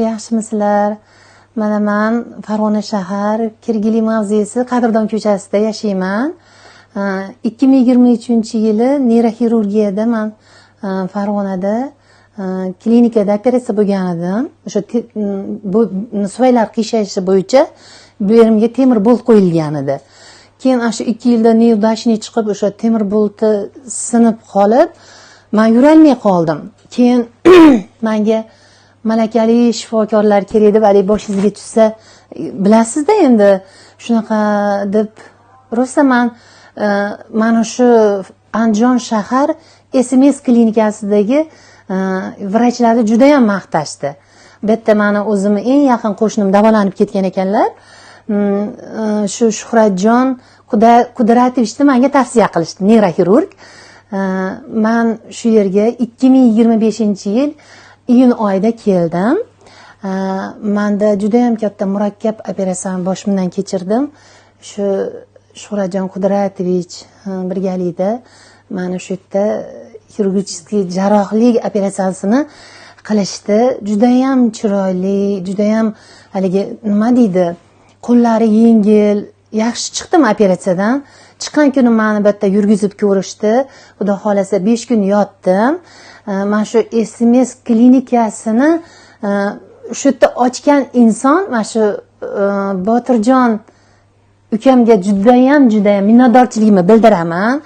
Yaxshimisizlar? Mana man Farg'ona shahar, Kirgili mavzesi, Qadrdon ko'chasida yashayman. 2023-yili neyroxirurgiyada man Farg'onada klinikada operatsiya bo'lgan edim. O'sha bu suvaylar qiyshayishi bo'yicha bu yerimga temir bolt qo'yilgan edi. Keyin ana shu 2 yilda неудачный chiqib, o'sha temir bolti sinib qolib, man yurolmay qoldim. Keyin manga malakali shifokorlar kerak deb, haligi boshingizga tushsa bilasizda endi, shunaqa deb rosa man mana shu Andijon shahar SMS klinikasidagi vrachlarni judayam maqtashdi. Bu yerda mani o'zimni eng yaqin qo'shnim davolanib ketgan ekanlar. Shu Shuhratjon Qudratovichni manga tavsiya qilishdi, neyroxirurg. Man shu yerga 2025-yil iyun oyida keldim. Manda judayam katta murakkab operatsiyani boshimdan kechirdim. Shu Shuhratjon Qudratovich birgalikda mana shu yerda хирургический jarrohlik operatsiyasini qilishdi. Judayam chiroyli, judayam haligi, nima deydi, qo'llari yengil, yaxshi chiqdim operatsiyadan. Chiqqan kuni mani bu yerda yurgizib ko'rishdi. Xudo xohlasa, 5 kun yotdim. Mana shu SMS klinikasini shu yerda ochgan inson, mana shu Botirjon ukamga judayam, judayam minnatdorchiligimni bildiraman.